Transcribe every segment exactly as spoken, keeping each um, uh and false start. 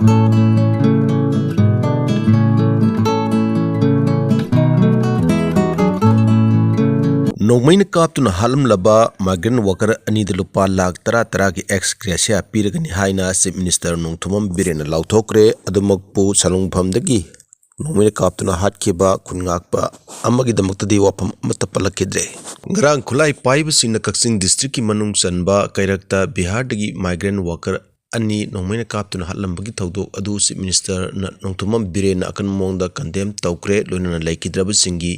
ꯅꯣꯡꯃꯩꯅ ꯀꯥꯞꯇꯨꯅ ꯍꯥꯠꯂꯝꯂꯕ migrant worker ꯑꯅꯤꯗ ꯂꯨꯄꯥ ꯂꯥꯈ ꯇꯔꯥ ꯇꯔꯥꯒꯤ ex gratia ꯄꯤꯔꯒꯅꯤ ꯍꯥꯏꯅ Chief Minister ꯅꯣꯡꯊꯣꯝꯕꯝ ꯕꯤꯔꯦꯟꯅ ꯂꯥꯎꯊꯣꯛꯈ꯭ꯔꯦ꯫ ꯑꯗꯨꯃꯛꯄꯨ ꯁꯂꯨꯡꯐꯝꯗꯒꯤ ꯅꯣꯡꯃꯩꯅ ꯀꯥꯞꯇꯨꯅ ꯍꯥꯠꯈꯤꯕ ꯈꯨꯟ ꯉꯥꯛꯄ ꯑꯃꯒꯤꯗꯃꯛꯇꯗꯤ ꯋꯥꯐꯝ ꯑꯃꯠꯇ ꯄꯜꯂꯛꯈꯤꯗ꯭ꯔꯦ꯫ ꯉꯔꯥꯡ ꯈꯨꯠꯂꯥꯏ ꯄꯥꯏꯕꯁꯤꯡꯅ ꯀꯛꯆꯤꯡ district ꯀꯤ ꯃꯅꯨꯡ ꯆꯟꯕ ꯀꯩꯔꯛꯇ ꯕꯤꯍꯥꯔꯗꯒꯤ migrant worker ꯑꯅꯤ ꯅꯣꯡꯃꯩꯅ ꯀꯥꯞꯇꯨꯅ ꯍꯥꯠꯂꯝꯕꯒꯤ ꯊꯧꯗꯣꯛ ꯑꯗꯨ Chief Minister ꯅ ꯅꯣꯡꯊꯣꯝꯕꯝ ꯕꯤꯔꯦꯟꯅ ꯑꯀꯟꯕ ꯃꯑꯣꯡꯗ condemn ꯇꯧꯈ꯭ꯔꯦ꯫ ꯂꯣꯏꯅꯅ ꯂꯩꯈꯤꯗ꯭ꯔꯕꯁꯤꯡꯒꯤ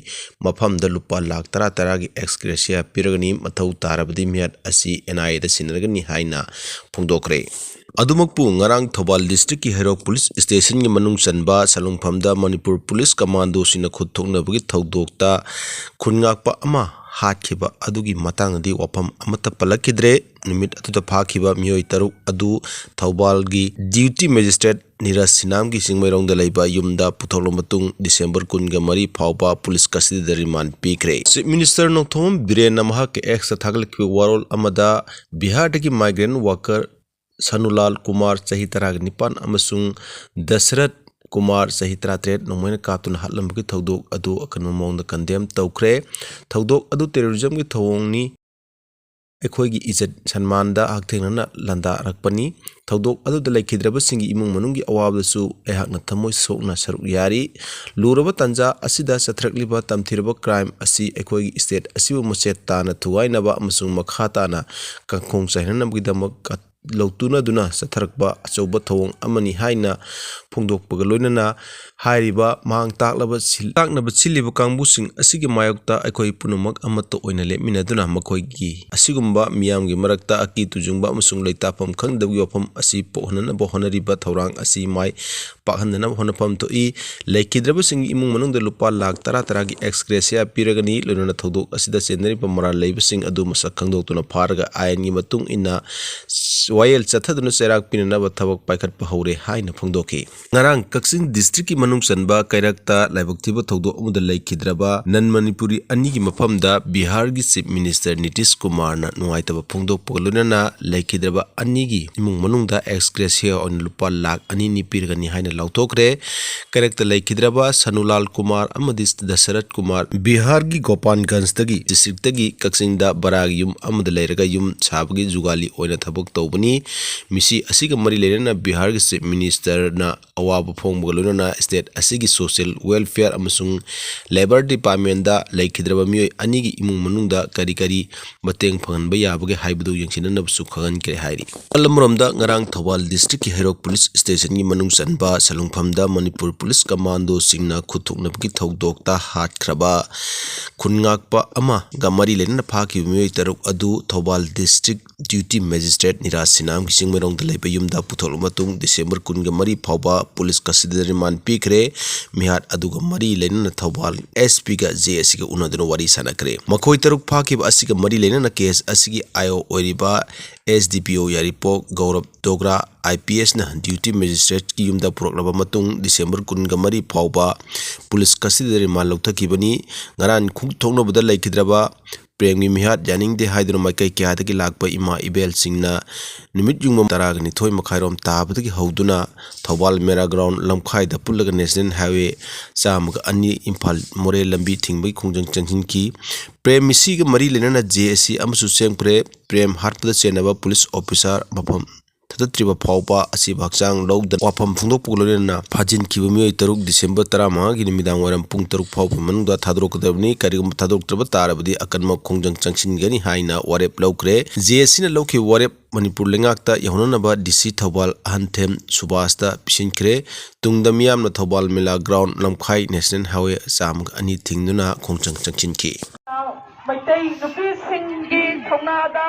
ꯃꯐꯝꯗ ꯂꯨꯄꯥ ꯂꯥꯈ ꯇꯔꯥ ꯇꯔꯥꯒꯤ ex gratia ꯄꯤꯔꯒꯅꯤ꯫ ꯃꯊꯧ ꯇꯥꯔꯕꯗꯤ ꯃꯤꯍꯥꯠ ꯑꯁꯤ N I A ꯗ ꯁꯤꯟꯅꯔꯒꯅꯤ ꯍꯥꯏꯅ ꯐꯣꯡꯗꯣꯛꯈ꯭ꯔꯦ꯫ ꯑꯗꯨꯃꯛꯄꯨ ꯉꯔꯥꯡ ꯊꯧꯕꯥꯜ district ꯀꯤ ꯍꯩꯔꯣꯛ police station ꯒꯤ ꯃꯅꯨꯡ ꯆꯟꯕ ꯁꯂꯨꯡꯐꯝꯗ ꯃꯅꯤꯄꯨꯔ police commando ꯁꯤꯡꯅ ꯈꯨꯠ ꯊꯣꯛꯅꯕꯒꯤ ꯊꯧꯗꯣꯛꯇ ꯈꯨꯟ ꯉꯥꯛꯄ ꯑꯃ ꯍꯥꯠꯈꯤꯕ ꯑꯗꯨꯒꯤ ꯃꯇꯥꯡꯗꯗꯤ ꯋꯥꯐꯝ ꯑꯃꯠꯇ ꯄꯜꯂꯛꯈꯤꯗ꯭ꯔꯦ꯫ ꯅꯨꯃꯤꯠ ꯑꯗꯨꯗ ꯐꯥꯈꯤꯕ ꯃꯤꯑꯣꯏ ꯇꯔꯨꯛ ꯑꯗꯨ ꯊꯧꯕꯥꯜꯒꯤ duty magistrate ꯅꯤꯔꯖ ꯁꯤꯅꯥꯝꯒꯤ ꯆꯤꯡꯃꯩꯔꯣꯡꯗ ꯂꯩꯕ ꯌꯨꯝꯗ ꯄꯨꯊꯣꯛꯂꯕ ꯃꯇꯨꯡ December ꯀꯨꯟꯒ ꯃꯔꯤ ꯐꯥꯎꯕ police custody ꯗ remand ꯄꯤꯈ꯭ꯔꯦ꯫ Chief Minister ꯅꯣꯡꯊꯣꯝꯕꯝ ꯕꯤꯔꯦꯟꯅ ꯃꯍꯥꯛꯀꯤ X ꯇ ꯊꯥꯒꯠꯂꯛꯈꯤꯕ ꯋꯥꯔꯣꯜ ꯑꯃꯗ ꯕꯤꯍꯥꯔꯗꯒꯤ migrant worker ꯁꯅꯨꯂꯥꯜ ꯀꯨꯃꯥꯔ ꯆꯍꯤ ꯇꯔꯥꯒ ꯅꯤꯄꯥꯟ ꯑꯃꯁꯨꯡ ꯗꯁꯔꯠ ꯀꯨꯃꯥꯔ ꯆꯍꯤ ꯇꯔꯥꯇꯔꯦꯠ ꯅꯣꯡꯃꯩꯅ ꯀꯥꯞꯇꯨꯅ ꯍꯥꯠꯂꯝꯕꯒꯤ ꯊꯧꯗꯣꯛ ꯑꯗꯨ ꯑꯀꯟꯕ ꯃꯑꯣꯡꯗ condemn ꯇꯧꯈ꯭ꯔꯦ꯫ ꯊꯧꯗꯣꯛ ꯑꯗꯨ terrorism ꯒꯤ ꯊꯧꯑꯣꯡꯅꯤ, ꯑꯩꯈꯣꯏꯒꯤ ꯏꯖꯠ ꯁꯟꯃꯥꯟꯗ ꯍꯛꯊꯦꯡꯅꯅ ꯂꯥꯟꯗꯥꯔꯛꯄꯅꯤ꯫ ꯊꯧꯗꯣꯛ ꯑꯗꯨꯗ ꯂꯩꯈꯤꯗ꯭ꯔꯕꯁꯤꯡꯒꯤ ꯏꯃꯨꯡ ꯃꯅꯨꯡꯒꯤ ꯑꯋꯥꯕꯗꯁꯨ ꯑꯩꯍꯥꯛꯅ ꯊꯃꯣꯏ ꯁꯣꯛꯅ ꯁꯔꯨꯛ ꯌꯥꯔꯤ꯫ ꯂꯨꯔꯕ ꯇꯥꯟꯖꯥ ꯑꯁꯤꯗ ꯆꯠꯊꯔꯛꯂꯤꯕ ꯇꯝꯊꯤꯔꯕ crime ꯑꯁꯤ ꯑꯩꯈꯣꯏꯒꯤ state ꯑꯁꯤꯕꯨ ꯃꯆꯦꯠ ꯇꯥꯅ ꯊꯨꯒꯥꯏꯅꯕ ꯑꯃꯁꯨꯡ ꯃꯈꯥ ꯇꯥꯅ ꯀꯥꯡꯈꯣꯡ ꯆꯥꯏꯅꯅꯕꯒꯤꯗꯃꯛ ꯂꯧꯇꯨꯅꯗꯨꯅ ꯆꯠꯊꯔꯛꯄ ꯑꯆꯧꯕ ꯊꯧꯑꯣꯡ ꯑꯃꯅꯤ ꯍꯥꯏꯅ ꯐꯣꯡꯗꯣꯛꯄꯒ ꯂꯣꯏꯅꯅ ꯍꯥꯏꯔꯤꯕ ꯃꯥꯡ ꯇꯥꯛꯂꯕ ꯁꯤꯜ-, ꯇꯥꯛꯅꯕ ꯁꯤꯜꯂꯤꯕ ꯀꯥꯡꯕꯨꯁꯤꯡ ꯑꯁꯤꯒꯤ ꯃꯥꯌꯣꯛꯇ ꯑꯩꯈꯣꯏ ꯄꯨꯝꯅꯃꯛ ꯑꯃꯠꯇ ꯑꯣꯏꯅ ꯂꯦꯞꯃꯤꯟꯅꯗꯨꯅ ꯃꯈꯣꯏꯒꯤ ꯑꯁꯤꯒꯨꯝꯕ ꯃꯤꯌꯥꯝꯒꯤ ꯃꯔꯛꯇ ꯑꯀꯤ ꯇꯨꯖꯨꯡꯕ ꯑꯃꯁꯨꯡ ꯂꯩꯇꯥꯐꯝ ꯈꯪꯗꯕꯒꯤ ꯋꯥꯐꯝ ꯑꯁꯤ ꯄꯣꯛꯍꯟꯅꯅꯕ ꯍꯣꯠꯅꯔꯤꯕ ꯊꯧꯔꯥꯡ ꯑꯁꯤ ꯃꯥꯏ ꯄꯥꯛꯍꯟꯗꯅꯕ ꯍꯣꯠꯅꯐꯝ ꯊꯣꯛꯏ꯫ ꯂꯩꯈꯤꯗ꯭ꯔꯕꯁꯤꯡꯒꯤ ꯏꯃꯨꯡ ꯃꯅꯨꯡꯗ ꯂꯨꯄꯥ ꯂꯥꯈ ꯇꯔꯥ ꯇꯔꯥꯒꯤ ex gratia ꯄꯤꯔꯒꯅꯤ꯫ ꯂꯣꯏꯅꯅ ꯊꯧꯗꯣꯛ ꯑꯁꯤꯗ ꯆꯦꯟꯅꯔꯤꯕ ꯃꯔꯥꯜ ꯂꯩꯕꯁꯤꯡ ꯑꯗꯨ ꯃꯁꯛ ꯈꯪꯗꯣꯛꯇꯨꯅ ꯐꯥꯔꯒ ꯑꯥꯏꯟꯒꯤ ꯃꯇꯨꯡ ꯏꯟꯅ ꯋꯥꯌꯦꯜ ꯆꯠꯊꯗꯨꯅ ꯆꯩꯔꯥꯛ ꯄꯤꯅꯅꯕ ꯊꯕꯛ ꯄꯥꯏꯈꯠꯄ ꯍꯧꯔꯦ ꯍꯥꯏꯅ ꯐꯣꯡꯗꯣꯛꯈꯤ꯫ ꯉꯔꯥꯡ ꯀꯛꯆꯤꯡ district ꯀꯤ ꯃꯅꯨꯡ ꯆꯟꯕ ꯀꯩꯔꯛꯇ ꯂꯥꯏꯕꯛ ꯊꯤꯕ ꯊꯧꯗꯣꯛ ꯑꯃꯗ ꯂꯩꯈꯤꯗ꯭ꯔꯕ non ꯃꯅꯤꯄꯨꯔꯤ ꯑꯅꯤꯒꯤ ꯃꯐꯝꯗ ꯕꯤꯍꯥꯔꯒꯤ Chief Minister ꯅꯤꯇꯤꯁ ꯀꯨꯃꯥꯔꯅ ꯅꯨꯡꯉꯥꯏꯇꯕ ꯐꯣꯡꯗꯣꯛꯄꯒ ꯂꯣꯏꯅꯅ ꯂꯩꯈꯤꯗ꯭ꯔꯕ ꯑꯅꯤꯒꯤ ꯏꯃꯨꯡ ꯃꯅꯨꯡꯗ ex gratia ꯑꯣꯏꯅ ꯂꯨꯄꯥ ꯂꯥꯈ ꯑꯅꯤ ꯅꯤ ꯄꯤꯔꯒꯅꯤ ꯍꯥꯏꯅ ꯂꯥꯎꯊꯣꯛꯈ꯭ꯔꯦ꯫ ꯀꯩꯔꯛꯇ ꯂꯩꯈꯤꯗ꯭ꯔꯕ ꯁꯅꯨꯂꯥꯜ ꯀꯨꯃꯥꯔ ꯑꯃꯗꯤ ꯗꯁꯔꯠ ꯀꯨꯃꯥꯔ ꯕꯤꯍꯥꯔꯒꯤ ꯒꯣꯄꯥꯟꯒꯟꯖꯇꯒꯤ district ꯇꯒꯤ ꯀꯛꯆꯤꯡꯗ ꯕꯔꯥꯒꯤ ꯌꯨꯝ ꯑꯃꯗ ꯂꯩꯔꯒ ꯌꯨꯝ ꯁꯥꯕꯒꯤ ꯖꯨꯒꯥꯂꯤ ꯑꯣꯏꯅ ꯊꯕꯛ ꯇꯧꯕꯅꯤ꯫ ꯃꯤꯁꯤ ꯑꯁꯤꯒ ꯃꯔꯤ ꯂꯩꯅꯅ ꯕꯤꯍꯥꯔꯒꯤ Chief Minister ꯅ ꯑꯋꯥꯕ ꯐꯣꯡꯕꯒ ꯂꯣꯏꯅꯅ state ꯑꯁꯤꯒꯤ social welfare ꯑꯃꯁꯨꯡ labour department ꯗ ꯂꯩꯈꯤꯗ꯭ꯔꯕ ꯃꯤꯑꯣꯏ ꯑꯅꯤꯒꯤ ꯏꯃꯨꯡ ꯃꯅꯨꯡꯗ ꯀꯔꯤ ꯀꯔꯤ ꯃꯇꯦꯡ ꯐꯪꯍꯟꯕ ꯌꯥꯕꯒꯦ ꯍꯥꯏꯕꯗꯨ ꯌꯦꯡꯁꯤꯟꯅꯅꯕꯁꯨ ꯈꯪꯍꯟꯈ꯭ꯔꯦ ꯍꯥꯏꯔꯤ꯫ ꯑꯃꯔꯣꯝꯗ ꯉꯔꯥꯡ ꯊꯧꯕꯥꯜ district ꯀꯤ ꯍꯩꯔꯣꯛ police station ꯒꯤ ꯃꯅꯨꯡ ꯆꯟꯕ ꯁꯂꯨꯡꯐꯝꯗ ꯃꯅꯤꯄꯨꯔ police commando ꯁꯤꯡꯅ ꯈꯨꯠ ꯊꯣꯛꯅꯕꯒꯤ ꯊꯧꯗꯣꯛꯇ ꯍꯥꯠꯈ꯭ꯔꯕ ꯈꯨꯟꯉꯥꯛꯄ ꯑꯃꯒ ꯃꯔꯤ ꯂꯩꯅꯅ ꯐꯥꯈꯤꯕ ꯃꯤꯑꯣꯏ ꯇꯔꯨꯛ ꯑꯗꯨ Thoubal district duty magistrate Neeraj ꯁꯤꯅꯥꯝꯒꯤ ꯆꯤꯡꯃꯩꯔꯣꯡꯗ ꯂꯩꯕ ꯌꯨꯝꯗ ꯄꯨꯊꯣꯛꯂꯕ ꯃꯇꯨꯡ December ꯀꯨꯟꯒ ꯃꯔꯤ ꯐꯥꯎꯕ police custody ꯗ remand ꯄꯤꯈ꯭ꯔꯦ꯫ ꯃꯤꯍꯥꯠ ꯑꯗꯨꯒ ꯃꯔꯤ ꯂꯩꯅꯅ ꯊꯧꯕꯥꯜ S P ꯒ J A C ꯒ ꯎꯅꯗꯨꯅ ꯋꯥꯔꯤ ꯁꯥꯟꯅꯈ꯭ꯔꯦ꯫ ꯃꯈꯣꯏ ꯇꯔꯨꯛ ꯐꯥꯈꯤꯕ ꯑꯁꯤꯒ ꯃꯔꯤ ꯂꯩꯅꯅ case ꯑꯁꯤꯒꯤ I O ꯑꯣꯏꯔꯤꯕ S D P O Yairipok ꯒꯧꯔꯕ ꯗꯣꯒ꯭ꯔꯥ I P S ꯅ duty magistrate ꯀꯤ ꯌꯨꯝꯗ ꯄꯨꯔꯛꯂꯕ ꯃꯇꯨꯡ December ꯀꯨꯟꯒ ꯃꯔꯤ ꯐꯥꯎꯕ police custody ꯗ remand ꯂꯧꯊꯈꯤꯕꯅꯤ꯫ ꯉꯔꯥꯡ ꯈꯨꯠ ꯊꯣꯛꯅꯕꯗ ꯂꯩꯈꯤꯗ꯭ꯔꯕ ꯄ꯭ꯔꯦꯝꯒꯤ ꯃꯤꯍꯥꯠ ꯌꯥꯅꯤꯡꯗꯦ ꯍꯥꯏꯗꯨꯅ ꯃꯥꯏꯀꯩ ꯀꯌꯥꯗꯒꯤ ꯂꯥꯛꯄ ꯏꯃꯥ ꯏꯕꯦꯜꯁꯤꯡꯅ ꯅꯨꯃꯤꯠ ꯌꯨꯡꯕ ꯇꯔꯥꯒ ꯅꯤꯊꯣꯏ ꯃꯈꯥꯏꯔꯣꯝ ꯇꯥꯕꯗꯒꯤ ꯍꯧꯗꯨꯅ ꯊꯧꯕꯥꯜ ꯃꯦꯔꯥ ground ꯂꯝꯈꯥꯏꯗ ꯄꯨꯜꯂꯒ National Highway ꯆꯥꯝꯃꯒ ꯑꯅꯤ ꯏꯝꯐꯥꯜ ꯃꯣꯔꯦ ꯂꯝꯕꯤ ꯊꯤꯡꯕꯒꯤ ꯈꯣꯡꯖꯪ ꯆꯪꯁꯤꯟꯈꯤ꯫ ꯄ꯭ꯔꯦꯝ ꯃꯤꯁꯤꯒ ꯃꯔꯤ ꯂꯩꯅꯅ J A C ꯑꯃꯁꯨ ꯁꯦꯝꯈ꯭ꯔꯦ꯫ ꯄ꯭ꯔꯦꯝ ꯍꯥꯠꯄꯗ ꯆꯦꯟꯅꯕ police officer ꯃꯐꯝ ꯊꯥꯗꯠꯇ꯭ꯔꯤꯕ ꯐꯥꯎꯕ ꯑꯁꯤꯕ ꯍꯛꯆꯥꯡ ꯂꯧꯗꯅ ꯋꯥꯐꯝ ꯐꯣꯡꯗꯣꯛꯄꯒ ꯂꯣꯏꯅꯅ ꯐꯥꯖꯤꯟꯈꯤꯕ ꯃꯤꯑꯣꯏ ꯇꯔꯨꯛ December ꯇꯔꯥꯃꯉꯥꯒꯤ ꯅꯨꯃꯤꯗꯥꯡ ꯋꯥꯏꯔꯝ ꯄꯨꯡ ꯇꯔꯨꯛ ꯐꯥꯎꯕꯒꯤ ꯃꯅꯨꯡꯗ ꯊꯥꯗꯣꯔꯛꯀꯗꯕꯅꯤ꯫ ꯀꯔꯤꯒꯨꯝꯕ ꯊꯥꯗꯣꯔꯛꯇ꯭ꯔꯕ ꯇꯥꯔꯕꯗꯤ ꯑꯀꯟꯕ ꯈꯣꯡꯖꯪ ꯆꯪꯁꯤꯟꯒꯅꯤ ꯍꯥꯏꯅ ꯋꯥꯔꯦꯞ ꯂꯧꯈ꯭ꯔꯦ꯫ J A C ꯅ ꯂꯧꯈꯤꯕ ꯋꯥꯔꯦꯞ ꯃꯅꯤꯄꯨꯔ ꯂꯩꯉꯥꯛꯇ ꯌꯧꯍꯟꯅꯅꯕ D C ꯊꯧꯕꯥꯜ ꯑꯍꯟꯊꯦꯝ ꯁꯨꯕꯥꯁꯇ ꯄꯤꯁꯤꯟꯈ꯭ꯔꯦ꯫ ꯇꯨꯡꯗ ꯃꯤꯌꯥꯝꯅ ꯊꯧꯕꯥꯜ ꯃꯦꯂꯥ ground ꯂꯝꯈꯥꯏ National Highway ꯆꯥꯝꯃꯒ ꯑꯅꯤ ꯊꯤꯡꯗꯨꯅ ꯈꯣꯡꯖꯪ ꯆꯪꯁꯤꯟꯈꯤ꯫ ꯃꯩꯇꯩ ꯅꯨꯄꯤꯁꯤꯡꯒꯤ ꯊꯧꯅꯥꯗ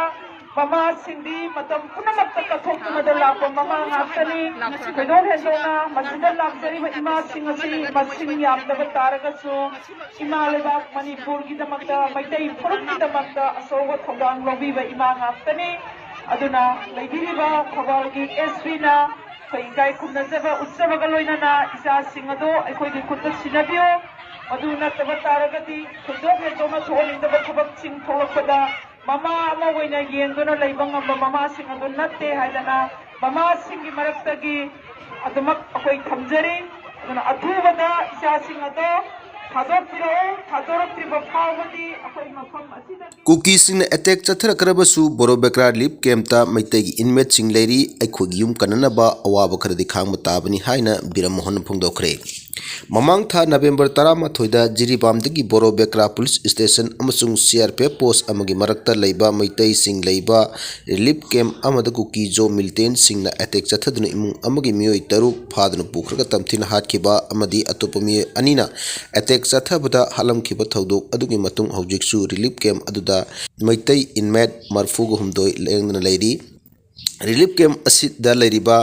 ꯃꯃꯥꯁꯤꯡꯗꯤ ꯃꯇꯝ ꯄꯨꯝꯅꯃꯛꯇ ꯀꯠꯊꯣꯛꯇꯨꯅꯗ ꯂꯥꯛꯄ ꯃꯃꯥ ꯉꯥꯛꯇꯅꯤ꯫ ꯊꯣꯏꯗꯣꯛ ꯍꯦꯟꯗꯣꯛꯅ ꯃꯁꯤꯗ ꯂꯥꯛꯆꯔꯤꯕ ꯏꯃꯥꯁꯤꯡ ꯑꯁꯤ ꯃꯁꯤꯡ ꯌꯥꯝꯗꯕ ꯇꯥꯔꯒꯁꯨ ꯏꯃꯥ ꯂꯩꯕꯥꯛ ꯃꯅꯤꯄꯨꯔꯒꯤꯗꯃꯛꯇ, ꯃꯩꯇꯩ ꯐꯨꯔꯨꯞꯀꯤꯗꯃꯛꯇ ꯑꯆꯧꯕ ꯊꯧꯗꯥꯡ ꯂꯧꯕꯤꯕ ꯏꯃꯥ ꯉꯥꯛꯇꯅꯤ꯫ ꯑꯗꯨꯅ ꯂꯩꯕꯤꯔꯤꯕ ꯊꯧꯕꯥꯜꯒꯤ ꯑꯦꯁ ꯄꯤꯅ ꯑꯩꯈꯣꯏ ꯏꯀꯥꯏ ꯈꯨꯝꯅꯖꯕ ꯎꯠꯆꯕꯒ ꯂꯣꯏꯅꯅ ꯏꯆꯥꯁꯤꯡ ꯑꯗꯣ ꯑꯩꯈꯣꯏꯒꯤ ꯈꯨꯠꯇ ꯁꯤꯟꯅꯕꯤꯌꯨ꯫ ꯃꯗꯨ ꯅꯠꯇꯕ ꯇꯥꯔꯒꯗꯤ ꯊꯣꯏꯗꯣꯛ ꯍꯦꯟꯗꯣꯛꯅ ꯊꯣꯛꯍꯟꯅꯤꯡꯗꯕ ꯊꯕꯛꯁꯤꯡ ꯊꯣꯛꯂꯛꯄꯗ ꯃꯃꯥ ꯑꯃ ꯑꯣꯏꯅ ꯌꯦꯡꯗꯨꯅ ꯂꯩꯕ ꯉꯝꯕ ꯃꯃꯥꯁꯤꯡ ꯑꯗꯨ ꯅꯠꯇꯦ ꯍꯥꯏꯗꯅ ꯃꯃꯥꯁꯤꯡꯒꯤ ꯃꯔꯛꯇꯒꯤ ꯑꯗꯨꯃꯛ ꯑꯩꯈꯣꯏ ꯊꯝꯖꯔꯤ꯫ ꯑꯗꯨꯅ ꯑꯊꯨꯕꯗ ꯏꯆꯥꯁꯤꯡ ꯑꯗꯣ ꯊꯥꯗꯣꯛꯄꯤꯔꯛꯎ꯫ ꯊꯥꯗꯣꯔꯛꯇ꯭ꯔꯤꯕ ꯐꯥꯎꯕꯗꯤ ꯑꯩꯈꯣꯏ ꯃꯐꯝ ꯑꯁꯤꯗꯒꯤ ꯀꯨꯀꯤꯁꯤꯡꯅ ꯑꯦꯇꯦꯛ ꯆꯠꯊꯔꯛꯈ꯭ꯔꯕꯁꯨ ꯕꯣꯔꯣꯕꯦꯀ꯭ꯔꯥ ꯔꯤꯂꯤꯐ ꯀꯦꯝꯞꯇ ꯃꯩꯇꯩꯒꯤ ꯏꯟꯃꯦꯠꯁꯤꯡ ꯂꯩꯔꯤ, ꯑꯩꯈꯣꯏꯒꯤ ꯌꯨꯝ ꯀꯟꯅꯅꯕ ꯑꯋꯥꯕ ꯈꯔꯗꯤ ꯈꯥꯡꯕ ꯇꯥꯕꯅꯤ ꯍꯥꯏꯅ ꯕꯤꯔꯝ ꯃꯣꯍꯟꯅ ꯐꯣꯡꯗꯣꯛꯈ꯭ꯔꯦ꯫ ꯃꯃꯥꯡ ꯊꯥ ꯅꯕꯦꯝꯕꯔ ꯇꯔꯥꯃꯥꯊꯣꯏꯗ ꯖꯤꯔꯤꯕꯥꯝꯗꯒꯤ ꯕꯣꯔꯣꯕꯦꯀ꯭ꯔꯥ ꯄꯨꯂꯤꯁ ꯁ꯭ꯇꯦꯁꯟ ꯑꯃꯁꯨꯡ C R P F post ꯑꯃꯒꯤ ꯃꯔꯛꯇ ꯂꯩꯕ ꯃꯩꯇꯩꯁꯤꯡ ꯂꯩꯕ ꯔꯤꯂꯤꯐ ꯀꯦꯝꯞ ꯑꯃꯗ ꯀꯨꯀꯤ ꯖꯣ ꯃꯤꯂꯤꯇꯦꯟꯠꯁꯤꯡꯅ ꯑꯦꯇꯦꯛ ꯆꯠꯊꯗꯨꯅ ꯏꯃꯨꯡ ꯑꯃꯒꯤ ꯃꯤꯑꯣꯏ ꯇꯔꯨꯛ ꯐꯥꯗꯨꯅ ꯄꯨꯈ꯭ꯔꯒ ꯇꯝꯊꯤꯅ ꯍꯥꯠꯈꯤꯕ ꯑꯃꯗꯤ ꯑꯇꯣꯞꯄ ꯃꯤꯑꯣꯏ ꯑꯅꯤꯅ ꯑꯦꯇꯦꯛ ꯆꯠꯊꯕꯗ ꯍꯥꯠꯂꯝꯈꯤꯕ ꯊꯧꯗꯣꯛ ꯑꯗꯨꯒꯤ ꯃꯇꯨꯡ ꯍꯧꯖꯤꯛꯁꯨ ꯔꯤꯂꯤꯐ ꯀꯦꯝꯞ ꯑꯗꯨꯗ ꯃꯩꯇꯩ ꯏꯟꯃꯦꯠ ꯃꯔꯤꯐꯨꯒ ꯍꯨꯝꯗꯣꯏ ꯂꯦꯡꯗꯅ ꯂꯩꯔꯤ꯫ ꯔꯤꯂꯤꯐ ꯀꯦꯝꯞ ꯑꯁꯤꯗ ꯂꯩꯔꯤꯕ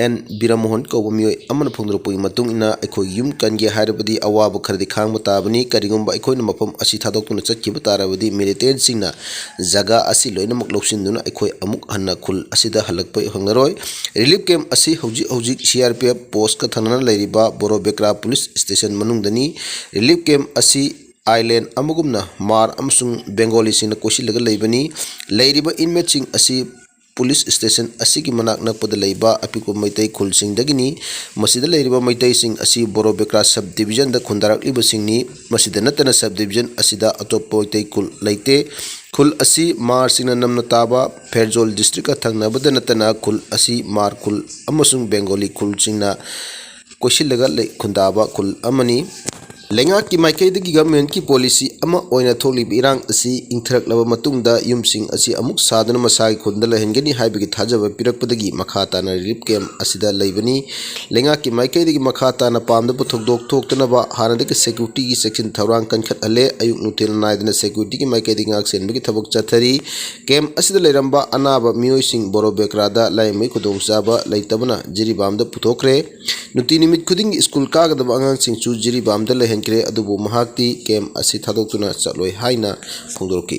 ꯑꯦꯟ ꯕꯤꯔꯃꯣꯍꯟ ꯀꯧꯕ ꯃꯤꯑꯣꯏ ꯑꯃꯅ ꯐꯣꯡꯗꯣꯔꯛꯄꯒꯤ ꯃꯇꯨꯡ ꯏꯟꯅ, ꯑꯩꯈꯣꯏꯒꯤ ꯌꯨꯝ ꯀꯟꯒꯦ ꯍꯥꯏꯔꯕꯗꯤ ꯑꯋꯥꯕ ꯈꯔꯗꯤ ꯈꯥꯡꯕ ꯇꯥꯕꯅꯤ꯫ ꯀꯔꯤꯒꯨꯝꯕ ꯑꯩꯈꯣꯏꯅ ꯃꯐꯝ ꯑꯁꯤ ꯊꯥꯗꯣꯛꯇꯨꯅ ꯆꯠꯈꯤꯕ ꯇꯥꯔꯕꯗꯤ ꯃꯤꯂꯤꯇꯦꯟꯠꯁꯤꯡꯅ ꯖꯒꯥ ꯑꯁꯤ ꯂꯣꯏꯅꯃꯛ ꯂꯧꯁꯤꯟꯗꯨꯅ ꯑꯩꯈꯣꯏ ꯑꯃꯨꯛ ꯍꯟꯅ ꯈꯨꯜ ꯑꯁꯤꯗ ꯍꯜꯂꯛꯄ ꯐꯪꯂꯔꯣꯏ꯫ ꯔꯤꯂꯤꯐ ꯀꯦꯝꯞ ꯑꯁꯤ ꯍꯧꯖꯤꯛ ꯍꯧꯖꯤꯛ ꯁꯤ ꯑꯥꯔ ꯄꯤ ꯑꯦꯐ ꯄꯣꯁ꯭ꯠꯀ ꯊꯪꯅꯅ ꯂꯩꯔꯤꯕ ꯕꯣꯔꯣꯕꯦꯀ꯭ꯔꯥ ꯄꯨꯂꯤꯁ ꯁ꯭ꯇꯦꯁꯟ ꯃꯅꯨꯡꯗꯅꯤ꯫ ꯔꯤꯂꯤꯐ ꯀꯦꯝꯞ ꯑꯁꯤ ꯑꯥꯏꯂꯦꯟ ꯑꯃꯒꯨꯝꯅ ꯃꯥꯔ ꯑꯃꯁꯨꯡ ꯕꯦꯡꯒꯣꯂꯤꯁꯤꯡꯅ ꯀꯣꯏꯁꯤꯜꯂꯒ ꯂꯩꯕꯅꯤ꯫ ꯂꯩꯔꯤꯕ ꯏꯟꯃꯦꯠꯁꯤꯡ ꯑꯁꯤ ꯄꯨꯂꯤꯁ ꯁ꯭ꯇꯦꯁꯟ ꯑꯁꯤꯒꯤ ꯃꯅꯥꯛ ꯅꯛꯄꯗ ꯂꯩꯕ ꯑꯄꯤꯛꯄ ꯃꯩꯇꯩ ꯈꯨꯜꯁꯤꯡꯗꯒꯤꯅꯤ꯫ ꯃꯁꯤꯗ ꯂꯩꯔꯤꯕ ꯃꯩꯇꯩꯁꯤꯡ ꯑꯁꯤ ꯕꯣꯔꯣꯕꯦꯀ꯭ꯔꯥ ꯁꯕ ꯗꯤꯕꯤꯖꯟꯗ ꯈꯨꯟꯗꯥꯔꯛꯂꯤꯕꯁꯤꯡꯅꯤ꯫ ꯃꯁꯤꯗ ꯅꯠꯇꯅ ꯁꯕ ꯗꯤꯕꯤꯖꯟ ꯑꯁꯤꯗ ꯑꯇꯣꯞꯄ ꯃꯩꯇꯩ ꯈꯨꯜ ꯂꯩꯇꯦ꯫ ꯈꯨꯜ ꯑꯁꯤ ꯃꯥꯔꯁꯤꯡꯅ ꯅꯝꯅ ꯇꯥꯕ ꯐꯦꯔꯖꯣꯜ ꯗꯤꯁꯇ꯭ꯔꯤꯛꯀ ꯊꯪꯅꯕꯗ ꯅꯠꯇꯅ ꯈꯨꯜ ꯑꯁꯤ ꯃꯥꯔ ꯈꯨꯜ ꯑꯃꯁꯨꯡ ꯕꯦꯡꯒꯣꯂꯤ ꯈꯨꯜꯁꯤꯡꯅ ꯀꯣꯏꯁꯤꯜꯂꯒ ꯂꯩ-, ꯈꯨꯟꯗꯥꯕ ꯈꯨꯜ ꯑꯃꯅꯤ꯫ ꯂꯩꯉꯥꯛꯀꯤ ꯃꯥꯏꯀꯩꯗꯒꯤ ꯒꯚꯔꯟꯃꯦꯟꯠꯀꯤ ꯄꯣꯂꯤꯁꯤ ꯑꯃ ꯑꯣꯏꯅ ꯊꯣꯛꯂꯤꯕ ꯏꯔꯥꯡ ꯑꯁꯤ ꯏꯪꯊꯔꯛꯂꯕ ꯃꯇꯨꯡꯗ ꯌꯨꯝꯁꯤꯡ ꯑꯁꯤ ꯑꯃꯨꯛ ꯁꯥꯗꯨꯅ ꯃꯁꯥꯒꯤ ꯈꯨꯟꯗ ꯂꯩꯍꯟꯒꯅꯤ ꯍꯥꯏꯕꯒꯤ ꯊꯥꯖꯕ ꯄꯤꯔꯛꯄꯗꯒꯤ ꯃꯈꯥ ꯇꯥꯅ ꯔꯤꯂꯤꯐ ꯀꯦꯝꯞ ꯑꯁꯤꯗ ꯂꯩꯕꯅꯤ꯫ ꯂꯩꯉꯥꯛꯀꯤ ꯃꯥꯏꯀꯩꯗꯒꯤ ꯃꯈꯥ ꯇꯥꯅ ꯄꯥꯝꯗꯕ ꯊꯧꯗꯣꯛ ꯊꯣꯛꯇꯅꯕ ꯍꯥꯟꯅꯗꯒꯤ ꯁꯦꯀ꯭ꯌꯨꯔꯤꯇꯤꯒꯤ ꯆꯦꯛꯁꯤꯟ ꯊꯧꯔꯥꯡ ꯀꯟꯈꯠꯍꯜꯂꯦ꯫ ꯑꯌꯨꯛ ꯅꯨꯡꯊꯤꯜ ꯅꯥꯏꯗꯅ ꯁꯦꯀ꯭ꯌꯨꯔꯤꯇꯤꯒꯤ ꯃꯥꯏꯀꯩꯗꯒꯤ ꯉꯥꯛ ꯁꯦꯟꯕꯒꯤ ꯊꯕꯛ ꯆꯠꯊꯔꯤ꯫ ꯀꯦꯝꯞ ꯑꯁꯤꯗ ꯂꯩꯔꯝꯕ ꯑꯅꯥꯕ ꯃꯤꯑꯣꯏꯁꯤꯡ ꯕꯣꯔꯣꯕꯦꯀ꯭ꯔꯥꯗ ꯂꯥꯌꯦꯡꯕꯒꯤ ꯈꯨꯗꯣꯡꯆꯥꯕ ꯂꯩꯇꯕꯅ ꯖꯤꯔꯤꯕꯥꯝꯗ ꯄꯨꯊꯣꯛꯈ꯭ꯔꯦ꯫ ꯅꯨꯡꯇꯤ ꯅꯨꯃꯤꯠ ꯈꯨꯗꯤꯡꯒꯤ ꯁ꯭ꯀꯨꯜ ꯀꯥꯒꯗꯕ ꯑꯉꯥꯡꯁꯤꯡꯁꯨ ꯖꯤꯔꯤꯕꯥꯝꯗ ꯂꯩꯍꯟꯈ꯭ꯔꯦ, ꯑꯗꯨꯕꯨ ꯃꯍꯥꯛꯇꯤ ꯀꯦꯝꯞ ꯑꯁꯤ ꯊꯥꯗꯣꯛꯇꯨꯅ ꯆꯠꯂꯣꯏ ꯍꯥꯏꯅ ꯐꯣꯡꯗꯣꯔꯛꯈꯤ꯫